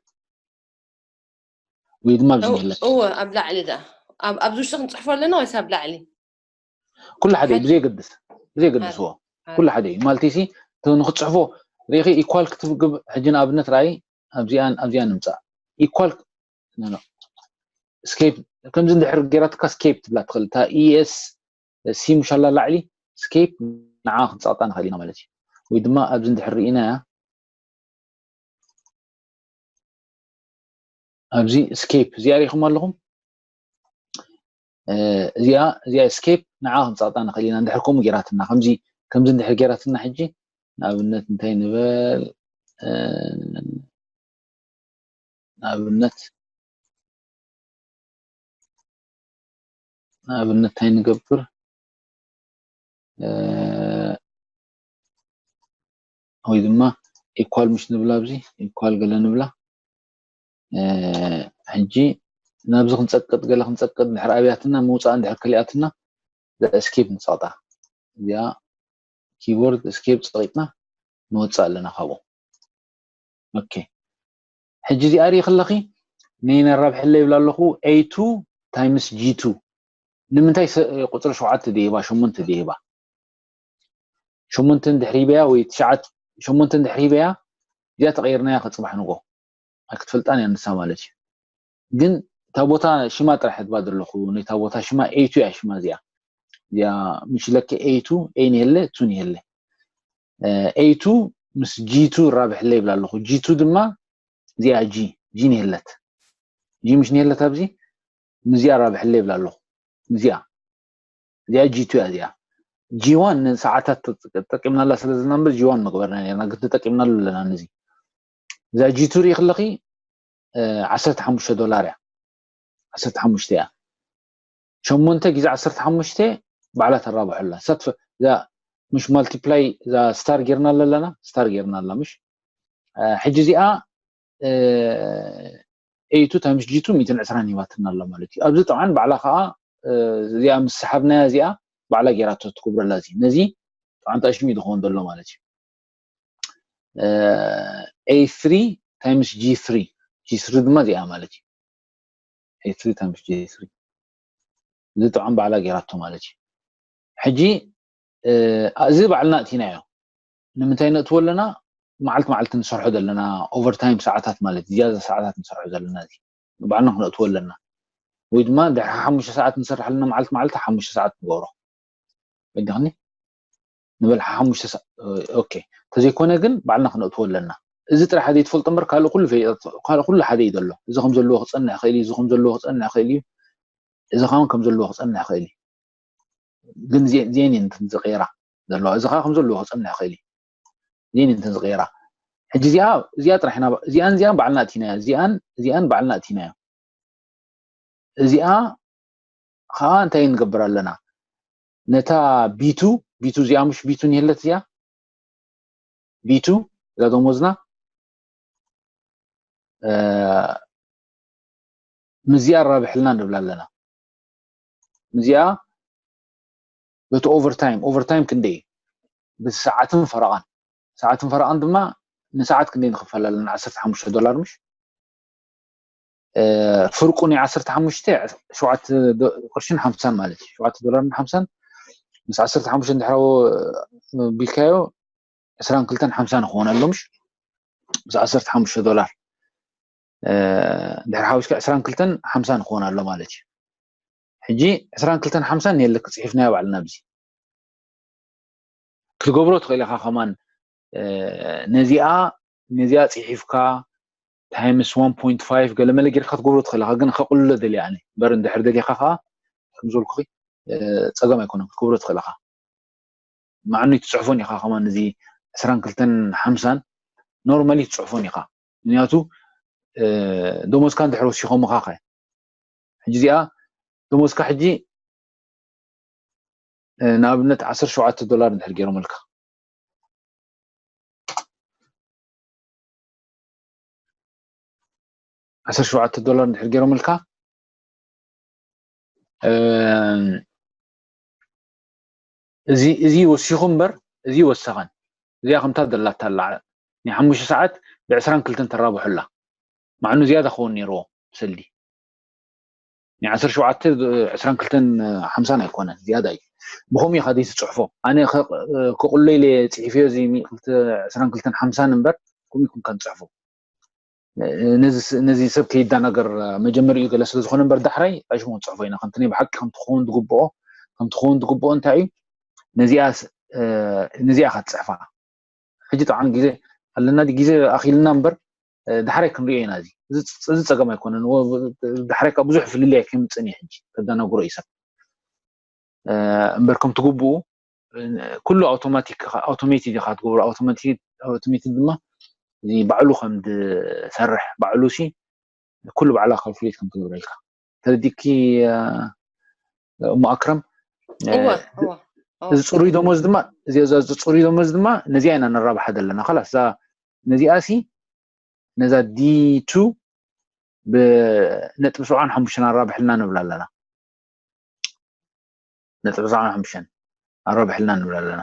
ወይ ድማ ኣብዚ ንሄለት እወ ኣብ ላዕሊ ዳ ኣብ ኣብዚ ውሽጢ ክንፅሕፎ ኣለና ወይስ ኣብ ላዕሊ? ኩሉ ሓደ እዩ፣ ብዘየገድስ ብዘየገድስዎ ኩሉ ሓደ እዩ። ማለት ሲ ንክትፅሕፎ ሪኢኺ ኢኳል ክትግብ ሕጂ ንኣብነት ራእይ ኣብዚኣን ኣብዚኣን ንምፃእ ኢኳል ስኬፕ ከምዚ እንድሕር ገይራትካ ስኬፕ ትብላ ትኽእል። እታ ኢኤስ ሲ ምሻላ ላዕሊ ስኬፕ ንዓ ክንፃቕጣ ንኽእል ኢና ማለት እዩ። ወይ ድማ ኣብዚ እንድሕር ርኢናያ ኣብዚ ስኬፕ እዚኣ ሪኢኹም ኣለኹም። እዚኣ እዚኣ ስኬፕ ንዓ ክንፃቕጣ ንኽእል ኢና። እንድሕር ከምኡ ገይራትና ከምዚ ከምዚ እንድሕር ገይራትና ሕጂ ንኣብነት እንታይ ንበል ንኣብነት ንኣብነት እንታይ ንገብር ወይ ድማ ኢኳል ምሽ ንብላ ኣብዚ ኢኳል ገለ ንብላ ሕጂ ናብዚ ክንፀቅጥ ገለ ክንፀቅጥ ድሕር ኣብያትና ምውፃእ እንድሕር ከሊኣትና ስኬፕ ንፀቕጣ እዚኣ ኪቦርድ ስኬፕ ፀቂጥና ንወፅእ ኣለና ካብኡ። ኦኬ ሕጂ እዚኣ ርኢ ከለኺ ነይነ ራብሐለ ይብላ ኣለኹ ኤ ቱ ታይምስ ጂ ቱ ንምንታይ ቁፅሪ ሸውዓተ ደይባ ሸሞንተ ደይባ ሸሞንተ እንድሕር ሂበያ ወይ ትሽዓት ሸሞንተ እንድሕር ሂበያ እዚኣ ተቐይርናያ ከፅባሕ ንጎ ኣይክትፈልጣን እያ ንሳ ማለት እዩ። ግን እታ ቦታ ሽማ ጥራሕ ህድባ ዘለኹ ነታ ቦታ ሽማ ኤ ቱ እያ ሽማ እዚኣ እዚኣ ምሽ ለከ ኤ ቱ ኤን የለ ቱን የለ ኤ ቱ ምስ ጂ ቱ ራብሕለ ይብላ ኣለኹ። ጂ ቱ ድማ እዚኣ ጂ ጂ ንየለት ጂ ምሽ ንየለት ኣብዚ ምዚኣ ራብሕለ ይብላ ኣለኹ። እዚኣ እዚኣ ጂ ቱ እያ እዚኣ ጂ ዋን ንሰዓታት ተጠቂምናላ ስለ ዘለና እምበር ጂ ዋን መግበርና ነርና ግን ተጠቂምናሉ ኣለና። ነዚ እዛ ጂ ቱ ርኢ ከለኺ ዓሰርተ ሓሙሽተ ዶላር እያ ዓሰርተ ሓሙሽተ እያ። ሸሞንተ ግዜ ዓሰርተ ሓሙሽተ ባዕላ ተራብሐላ ሳት እዛ ምሽ ማልቲፕላይ እዛ ስታር ጌርና ኣለና ስታር ጌርና ኣላ ምሽ ሕጂ እዚኣ ኤ ቱ ታይምስ ጂ ቱ ሚእትን ዕስራን ሂባትና ኣላ ማለት እዩ። ኣብዚ ጠብዓን ባዕላ ከዓ እዚኣ ምስ ሰሓብናያ እዚኣ ባዕላ ጌራቶ ትክብረላ እዚ ነዚ ጠብዓን ተኣሽሙ እዩ ዝኸውን ዘሎ ማለት እዩ። ኤ ትሪ ታይምስ ጂ ትሪ ጂ ትሪ ድማ እዚኣ ማለት እዩ። ኤ ትሪ ታይምስ ጂ ትሪ እዚ ጠብዓን ባዕላ ጌራቶ ማለት እዩ። ሕጂ እዚ ባዕልና እቲናዮ ንምንታይ ነእትዎ ኣለና? መዓልቲ መዓልቲ ንሰርሖ ዘለና ኦቨርታይም ሰዓታት ማለት ዝያዳ ሰዓታት ንሰርሖ ዘለና እዚ ባዕልና ክነእትዎ ኣለና። ወይ ድማ ድሕሪ ሓሙሽተ ሰዓት ንሰርሕ ኣለና መዓልቲ መዓልቲ ሓሙሽተ ሰዓት ንገብሮ ወዲኽኒ ንበል ሓሙሽተ ሰዓት ኦኬ። ተዘይኮነ ግን ባዕልና ክነእትዎ ኣለና። እዚ ጥራሕ ዘይትፈልጦ እምበር ካልእ ኩሉ ካልእ ኩሉ ሓደ እዩ ዘሎ። እዚ ከም ዘለዎ ክፀንሕ ይኽእል እዩ፣ እዚ ከም ዘለዎ ክፀንሕ ይኽእል እዩ፣ እዚ ከዓ ከም ዘለዎ ክፀንሕ ይኽእል እዩ። ግን እዚአን እንትን ዝቀየራ ዘለዋ እዚ ከዓ ከም ዘለዎ ክፀንሕ ይኽእል እዩ። እዚአን እንትን ዝቀየራ ሕጂ እዚኣ እዚኣ ጥራሕ ኢና እዚኣን እዚኣን ባዕልና እቲናዮ እዚኣን እዚኣን ባዕልና እቲናዮ። እዚኣ ከዓ እንታይ ንገብር ኣለና ነታ ቢቱ ቢቱ እዚኣ ምሽ ቢቱ ንየለት እዚኣ ቢቱ እዛ ደሞዝና ምስዚኣ ኣራብሕልና ንብላ ኣለና። ምስዚኣ በቲ ኦቨርታይም ኦቨርታይም ክንደይ እዩ? በቲ ሰዓትን ፈረቓን ሰዓትን ፈረቓን ድማ ንሰዓት ክንደይ ንኽፈል ኣለና? ዓሰርተ ሓሙሽተ ዶላር ምሽ ፍርቁ ናይ ዓሰርተ ሓሙሽተ ሸውዓተ ቅርሽን ሓምሳን ማለት እዩ። ሸውዓተ ዶላርን ሓምሳን ምስ ዓሰርተ ሓሙሽተ እንድሕራዎ ቢልካዮ ዕስራን ክልተን ሓምሳን ይኸውን ኣሎ ምሽ ምስ ዓሰርተ ሓሙሽተ ዶላር ድሕሪ ሓዊስካ ዕስራን ክልተን ሓምሳን ይኸውን ኣሎ ማለት እዩ። ሕጂ ዕስራን ክልተን ሓምሳን የለ ክፅሒፍናዮ ባዕልና ኣብዚ ክትገብሮ ትኽእል ኢኻ ከማን ነዚኣ ነዚኣ ፅሒፍካ ታይምስ ዋን ፖይንት ፋይቭ ገለመለ ጌርካ ክትገብሮ ትኽእል ኢኻ። ግን ከቕልሎ ደልየ ኣነ እምበር እንድሕር ደሊኻ ከዓ ከም ዝበልኩኺ ፀገም ኣይኮነን ክትገብሮ ትኽእል ኢኻ። መዓኑ ትፅሕፎን ኢኻ ከማን እዚ ዕስራን ክልተን ሓምሳን ኖርማሊ ትፅሕፎን ኢኻ። ምክንያቱ ደሞዝካ እንድሕር ወሲኾምኻ ከ ሕጂ እዚኣ ደሞዝካ ሕጂ ንኣብነት ዓሰርተ ሸውዓተ ዶላር እንድሕር ገይሮምልካ ዓሰርተ ሸውዓተ ዶላር እንድሕር ገይሮምልካ እዚ እዚ ወሲኹ እምበር እዚ ወሰኸን እዚኣ ከምታ ደላታ ኣላ ናይ ሓሙሽተ ሰዓት ብዕስራን ክልተን ተራብሑላ ማዕኑ ዝያዳ ክኸውን ነይርዎ ብሰልዲ ናይ ዓሰርተ ሸውዓተ ዕስራን ክልተን ሓምሳን ኣይኮነን፣ ዝያዳ እዩ። ብኸምኡ ኢኻ ደይ ትፅሕፎ። ኣነ ከቕሎ ኢለ ፅሒፈዮ እዚ ዕስራን ክልተን ሓምሳን እምበር ከምኡ ይኩን ከንፅሕፎ። ነዚ ሰብ ከይዳናገር መጀመሪኡ ገለ ስለ ዝኾነ እምበር ዳሕራይ ቀሽሙ ክንፅሕፎ ኢና። ከምቲ ናይ ብሓቂ ከምቲ ክኸውን ዝግብኦ ከምቲ ክኸውን ዝግብኦ እንታይ እዩ? ነዚኣ ነዚኣ ኢኻ ትፅሕፋ። ሕጂ ጠዓን ግዜ ኣለና ግዜ ኣኺልና እምበር ዳሕራይ ክንሪኦ ኢና። እዚ እዚ ጸገም ኣይኮነን። ዳሕራይ ካብ ብዙሕ ፍልልይ ኣይከምፅን እዩ። ሕጂ ከዳናግሮ እዩ ሰብ እምበር ከም ትግብኡ ኩሉ ኣውቶማቲክ ኣውቶሜትድ ኢኻ ትገብሮ። ኣውቶሜትድ ድማ እዚ ባዕሉ ከም ዝሰርሕ ባዕሉ ሲ ኩሉ ባዕላ ካልኩሌት ከም ትገብረልካ ተረዲኪ እሞ ኣክረም። እዚ ፅሩይ ደሞዝ ድማ እዚ ፅሩይ ደሞዝ ድማ ነዚኣ ኢና ነራብሓ ዘለና። ላስ ነዚኣ ሲ ነዛ ዲ ቱ ብነጥቢ ሰብዓን ሓሙሽተን ኣራብሕልና ንብላ ኣለና። ነጥቢ ሰብዓን ሓሙሽተን ኣራብሕልና ንብላ ኣለና።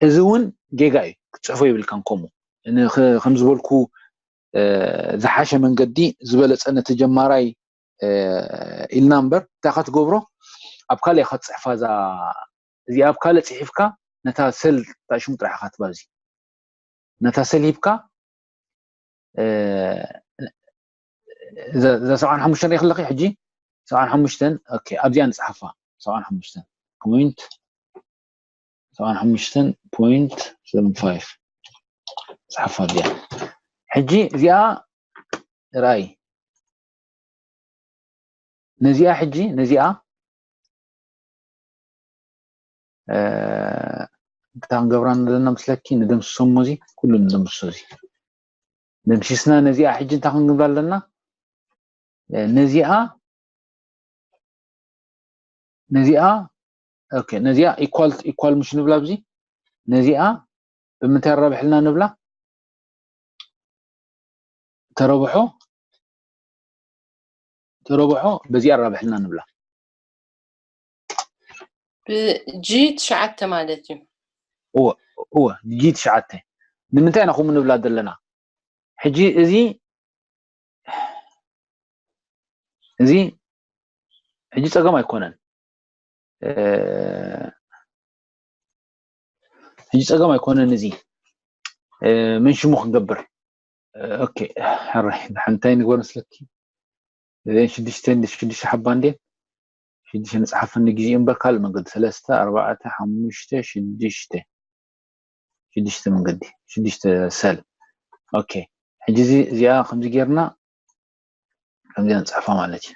እዚ እውን ጌጋ እዩ፣ ክትፅሕፎ ይብልካን። ከምኡ ከም ዝበልኩ ዝሓሸ መንገዲ ዝበለፀ ነቲ ጀማራይ ኢልና እምበር እንታይ ክትገብሮ ኣብ ካልእ ክትፅሕፋ እዛ እዚ ኣብ ካልእ ፅሒፍካ ነታ ሰል ታሽሙ ጥራሕ ካትባ እዚ ነታ ሰል ሂብካ እዛ ሰብዓን ሓሙሽተን ሪኢ ከለኺ ሕጂ ሰብዓን ሓሙሽተን ኣብዚኣ ንፅሓፋ። ሰብዓን ሓሙሽተን ፖይንት ሰብዓን ሓሙሽተን ፖይንት ሰቨን ፋይቭ ፅሓፋ እዚኣ። ሕጂ እዚኣ ራይ ነዚኣ ሕጂ ነዚኣ እንታይ ክንገብራ ንደና ምስለኪ ንደምስሶ እሞ እዚ ኩሉ ንደምስሶ እዚ ደምሲስና ነዚኣ ሕጂ እንታይ ክንግብራ ኣለና? ነዚኣ ነዚኣ ኦኬ ነዚኣ ኢኳል ኢኳል ምሽ ንብላ ኣብዚ ነዚኣ ብምንታይ ኣራብሕልና ንብላ ተረብሖ ተረብሖ በዚ ኣራብሕልና ንብላ ብጂ ትሽዓተ ማለት እዩ። እወ እወ ጂ ትሽዓተ ንምንታይ ኢና ከምኡ ንብላ ዘለና? ሕጂ እዚ እዚ ሕጂ ፀገም ኣይኮነን። ሕጂ ፀገም ኣይኮነን። እዚ ምን ሽሙ ክንገብር ኦኬ ሕራይ እንታይ ንግበር መስለኪ? እዘን ሽዱሽተ ሽዱሽተ ሓባ እንዴ ሽዱሽተ ንፅሓፈኒ ግዜ እምበር ካልእ መንገዲ ሰለስተ ኣርባዕተ ሓሙሽተ ሽዱሽተ ሽዱሽተ መንገዲ ሽዱሽተ ሰል ኦኬ። ሕጂ እዚ እዚኣ ከምዚ ጌርና ከምዚ ንፅሕፋ ማለት እዩ።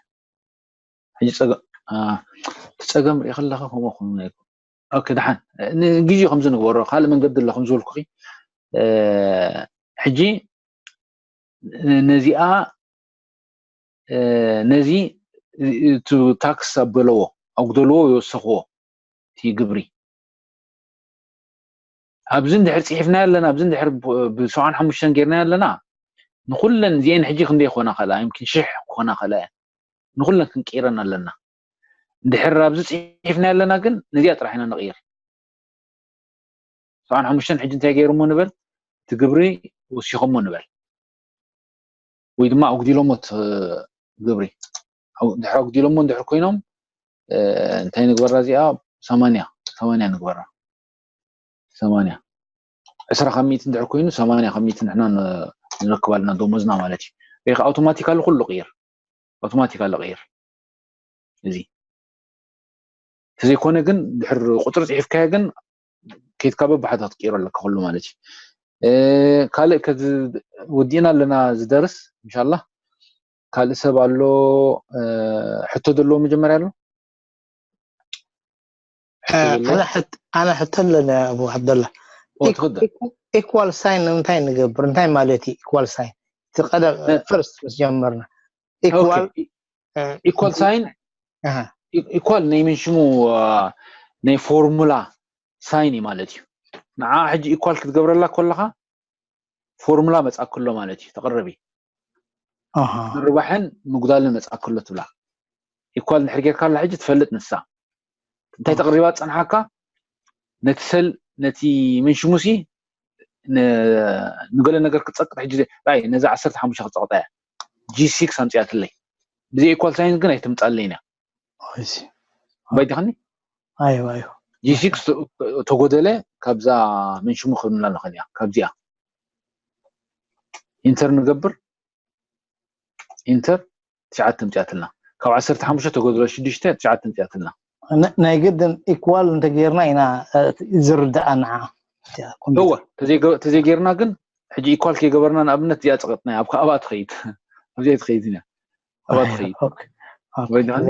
ሕጂ ፀገም ርኢ ከለካ ከምኡ ኮይኑ ናይ ኦኬ ደሓን ንግዜ ከምዚ ንግበሮ ካልእ መንገዲ ኣሎ ከም ዝበልኩኺ ሕጂ ነዚኣ ነዚ እቲ ታክስ ኣበለዎ ኣጉደልዎ ይወሰኽዎ እቲ ግብሪ ኣብዚ እንድሕር ፅሒፍና ኣለና ኣብዚ እንድሕር ብሰብዓን ሓሙሽተን ጌርና ኣለና ንኩለን እዚአን ሕጂ ክንደይ ክኾና ከላ ይምኪን ሽሕ ክኾና ከላ እየን ንኩለን ክንቀይረን ኣለና እንድሕር ኣብዚ ፅሒፍና ኣለና ግን ነዚኣ ጥራሕ ኢና ንቕይር ሰብዓን ሓሙሽተን ሕጂ እንታይ ገይሮሞ ንበል እቲ ግብሪ ወሲኾሞ ንበል ወይ ድማ ኣጉዲሎሞ እቲ ግብሪ ድሕሪ ኣጉዲሎሞ እንድሕር ኮይኖም እንታይ ንግበራ እዚኣ ሰማንያ ሰማንያ ንግበራ ሰማንያ ዕስራ ካብ ሚእቲ እንድሕር ኮይኑ ሰማንያ ካብ ሚእቲ ንሕና ንረክብ ኣለና ደሞዝና ማለት እዩ ወይ ከዓ ኣውቶማቲካሊ ኩሉ ቅይር ኣውቶማቲካሊ ቅይር እዚ ተዘይኮነ ግን ድሕር ቁፅሪ ፅሒፍካዮ ግን ከይትካ በባሓታ ክትቅይሮ ኣለካ ኩሉ ማለት እዩ ካልእ ወዲእና ኣለና ዝደርስ እንሻላ ካልእ ሰብ ኣሎ ሕቶ ዘለዎ መጀመርያ ኣሎ ኣነ ሕቶ ኣለኒ ኣቡ ዓብደላ ኢኳል ሳይን ንምንታይ ንገብር እንታይ ማለት እዩ ኢኳል ሳይን እቲ ቀደም ፈርስት ምስ ጀመርና ኢኳል ሳይን ኢኳል ናይ ምን ሽሙ ናይ ፎርሙላ ሳይን እዩ ማለት እዩ ንዓ ሕጂ ኢኳል ክትገብረላ ከለካ ፎርሙላ መፃ ክሎ ማለት እዩ ተቅርቢ ምርባሕን ምጉዳልን መፃ ክሎ ትብላ ኢኳል ንድሕር ጌርካ ኣላ ሕጂ ትፈልጥ ንሳ እንታይ ተቅሪባ ፀንሓካ ነቲ ሰል ነቲ ምን ሽሙሲ ንገለ ነገር ክፀቅጥ ሕጂ ነዛ ዓሰርተ ሓሙሽተ ክፀቅጣ እያ ጂ ሲክስ ኣምፅኣትለይ ብዘይ equal sign ግን ኣይትምጻለይን እያ። እሺ ባይትኸኒ ኣይዋ ኣይዋ G six ተጎደለ ካብዛ መንሽሙ ክብልና ንኽእል እያ። ካብዚኣ ኢንተር ንገብር። ኢንተር ትሽዓተ ምፅኣትና ካብ ዓሰርተ ሓሙሽተ ተጎድሎ ሽዱሽተ ትሽዓተ ምፅኣትና። ናይ ግድን equal እንተጌርና ኢና ዝርዳኣ ንዓ። እወ ተዘይገርና ግን ሕጂ equal ከይገበርና ንኣብነት እዚኣ ፀቐጥና ኣብ ከኣባ ትኸይድ ኣብዚኣ ትኸይድ ኢና ኣብኣ ትኸይድ። ወይድሃኒ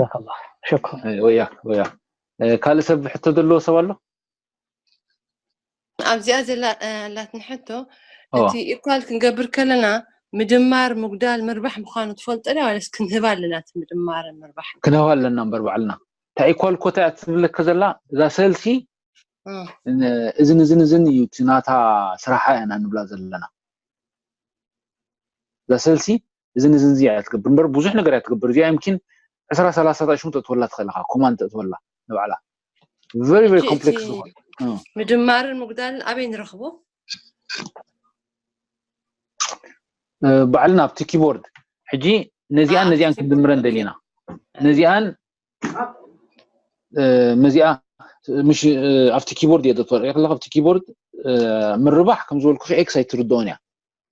ወያ ወያ ካልእ ሰብ ሕቶ ዘለዎ ሰብ ኣሎ? ኣብዚኣ ዘላ ኣላትኒ ሕቶ እቲ equal ክንገብር ከለና ምድማር ምጉዳል ምርባሕ ምዃኑ ትፈልጦ ዳ ዋለስ ክንህብ ኣለና እቲ ምድማር ምርባሕ? ክንህብ ኣለና እምበር ባዕልና እታ equal ኮታ እያ ትብለካ ዘላ እዛ ሰልሲ እዝን እዝን እዝን እዩ እቲ ናታ ስራሓ እያ ንብላ ዘለና። እዛ ሰልሲ እዝን እዝን እዚኣ እያ ትገብር እምበር ብዙሕ ነገር እያ ትገብር። እዚኣ ይምኪን ዕስራ ሰላሳ ጣሽሙ ተእትወላ ትኽእል ኢኻ command ተእትወላ ንባዕላ very very complex ዝኾነ ምድማርን ምጉዳልን ኣበይ ንረኽቦ? ባዕልና ኣብቲ keyboard ሕጂ ነዚኣን ነዚኣን ክንድምረን ደሊና ነዚኣን መዚኣ ምሽ ኣብቲ keyboard እየ ዶክተር ሪኢኽ ኣለኻ ኣብቲ keyboard ምርባሕ ከም ዝበልኩ ኤክስ ኣይትርድኦን እያ።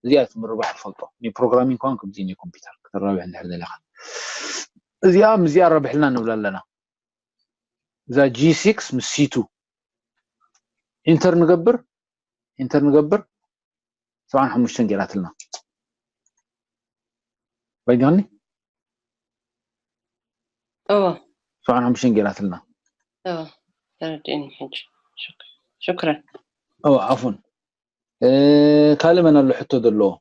እዚኣ እቲ ምርባሕ ትፈልጦ ናይ programming ከውን ከምዚ ናይ ኮምፒውተር ክትራብሕ እንድሕር ደሊኻ እዚኣ ምስዚኣ ረብሕልና ንብል ኣለና። እዛ G six ምስ C two ኢንተር ንገብር ኢንተር ንገብር ሰብዓን ሓሙሽተን ጌራትልና ባይጋኒ እዎ ሰብዓን ሓሙሽተን ጌራትልና። እዎ ተረዲእኒ ሕጂ። ሽክ- ሽክረን። እዎ ዓፉን ካልእ መን ኣሎ ሕቶ ዘለዎ?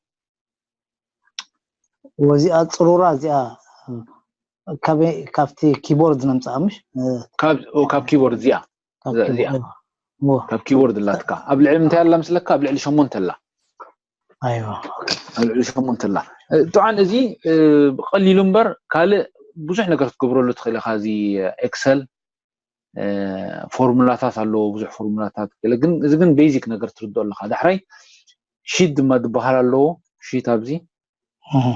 ወዚኣ ፅሩራ እዚኣ ካበይ ካብቲ keyboard ነምፅኣ ምሽ ካብ ኦ፣ ካብ keyboard እዚኣ ካብ እዛ- እዚኣ። keyboard። እዎ። ካብ keyboard ላትካ ኣብ ልዕሊ ምንታይ ኣላ ምስለካ? ኣብ ልዕሊ ሸሞንተ ኣላ። ኣይዋ ኣብ ልዕሊ ሸሞንተ ኣላ። እ፣ ጥዑን እዚ እ፣ ብቐሊሉ እምበር ካልእ ብዙሕ ነገር ክትገብረሉ ትኽእል ኢኻ። እዚ ኤክሰል እ፣ ፎርሙላታት ኣለዎ፣ ብዙሕ ፎርሙላታት ገለ ግን እዚ ግን ቤዚክ ነገር ትርድኦ ኣለኻ። ዳሕራይ ሺት ድማ ዝበሃል ኣለዎ። ሺት ኣብዚ እህ።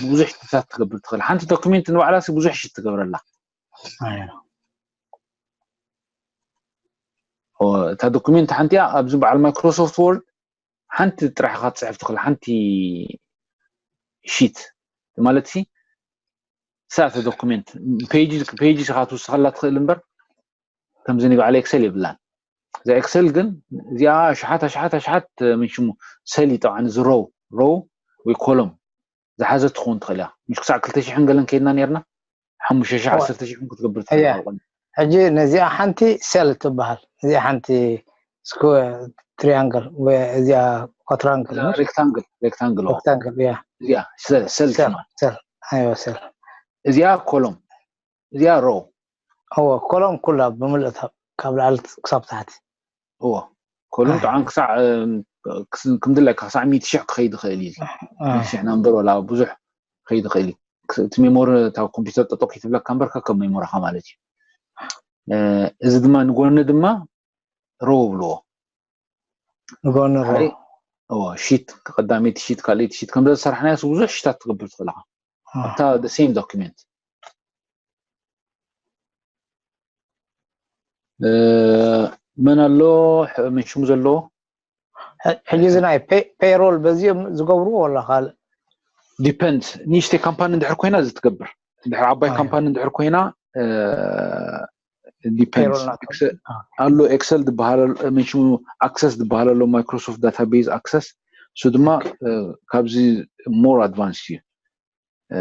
ብዙሕ ሽትታት ትገብር ትኽእል። ሓንቲ ዶክሜንት ንባዕላ ሲ ብዙሕ ሽት ትገብረላ። ኣይዋ ኦ፣ እታ ዶክሜንት ሓንቲ እያ። ኣብዚ በዓል ማይክሮሶፍት ወርድ ሓንቲ ጥራሕ ኢኻ ትፅሕፍ ትኽእል ሓንቲ ሺት ማለት ሲ ሳተ ዶክሜንት ፔጅ ፔጅ ኢኻ ትውስኸላ ትኽእል እምበር ከምዚ ንባዕል ኤክሰል የብላን። እዛ ኤክሰል ግን እዚኣ ኣሽሓት ኣሽሓት ኣሽሓት ምን ሽሙ ሰል ይጠብዓን እዚ ሮው ሮው ወይ ኮሎም ዝሓዘት ትኸውን ትኽእል እያ። ምሽ ክሳዕ ክልተ ሽሕን ገለን ከይድና ነርና ሓሙሽተ ሽሕ ዓሰርተ ሽሕን ክትገብር ትኽእል እያ። ኢኻ። ሕጂ ነዚኣ ሓንቲ ሰል ትበሃል እዚኣ ሓንቲ ስኩዌር ትሪያንግል ወይ እዚኣ ኳትራንግል ሬክታንግል ሬክታንግል ኦ። ሬክታንግል እያ እዚኣ ሰል ሰል ሰል ትማ ሰል ኣይዋ ሰል እዚኣ ኮሎም እዚኣ ሮው እዎ ኮሎም ኩላ ብምልእታ ካብ ላዕሊ ክሳብ ታሕቲ እዎ ኮሎም ጥዓን ክሳዕ እም፣ ክስ- ክንድላይ ክሳዕ ሚእቲ ሽሕ ክኸይድ ይኽእል እዩ። ሚእቲ ሽሕ ናምበር ወላ ብዙሕ ክኸይድ ይኽእል እዩ። ክስ- እቲ ሜሞሪ እታ ኮምፒውተር ጠጠው ከይትብለካ እምበር ከከም ሜሞሪኻ ማለት እዩ። እ፣ እዚ ድማ ንጎኒ ድማ ሮው ብልዎ። ንጎኒ ሮ ሓደ እዎ ሺት ቀዳመይቲ ሺት ካልኣይቲ ሺት ከምዚ ዝሰራሕናዮ ብዙሕ ሽታት ትገብር ትኽእል ኢኻ። ኣብታ the same document እ፣ መን ኣሎ ሕ- ምን ሽሙ ዘለዎ ሕጂ እዚ ናይ ፔ- ፔሮል በዚኦም ዝገብርዎ ወላ ካልእ ዲፐንድ ንእሽተይ ካምፓኒ እንድሕር ኮይና እዚ ትገብር እንድሕር ዓባይ ኣይ። ካምፓኒ እንድሕር ኮይና ዲፐንድ ፔሮል ናት ኣሎ ኤክሰል ዝበሃል ምን ሽሙ ኣክሰስ ዝበሃል ኣሎ ማይክሮሶፍት ዳታቤዝ ኣክሰስ እሱ ድማ እ፣ ካብዚ ሞር ኣድቫንስ እዩ እ፣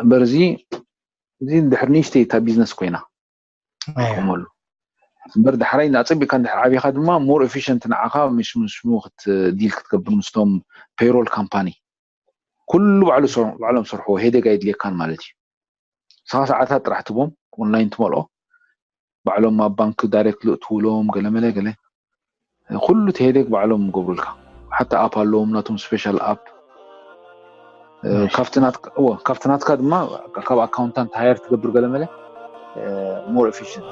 እምበር እዚ እዚ እንድሕር ንእሽተይ እታ ቢዝነስ ኮይና ኣይ። ትጥቀመሉ እምበር ዳሕራይ ኣፀቢቕካ እንድሕር ዓቢኻ ድማ ሞር ኤፊሽንት ንዓኻ ምስ ምስ ሽሙ ክትዲል ክትገብር ምስቶም ፔሮል ካምፓኒ ኩሉ ባዕሉ ሰ- ባዕሎም ሰርሕዎ ሄደግ ኣይድልየካን ማለት እዩ። ንስኻ ሰዓታት ጥራሕ ትቦም ኦንላይን ትመልኦ ባዕሎም ኣብ ባንክ ዳይሬክት ልእትውሎም ገለመለ ገለ ኩሉ እቲ ሄደግ ባዕሎም ገብሩልካ። ሓታ ኣፕ ኣለዎም ናቶም ስፔሻል ኣፕ እ፣ ካብቲ ናትካ እዎ፣ ካብቲ ናትካ ድማ ካብ ኣካውንታንት ሃየር ትገብር ገለመለ ሞር ኤፊሽንት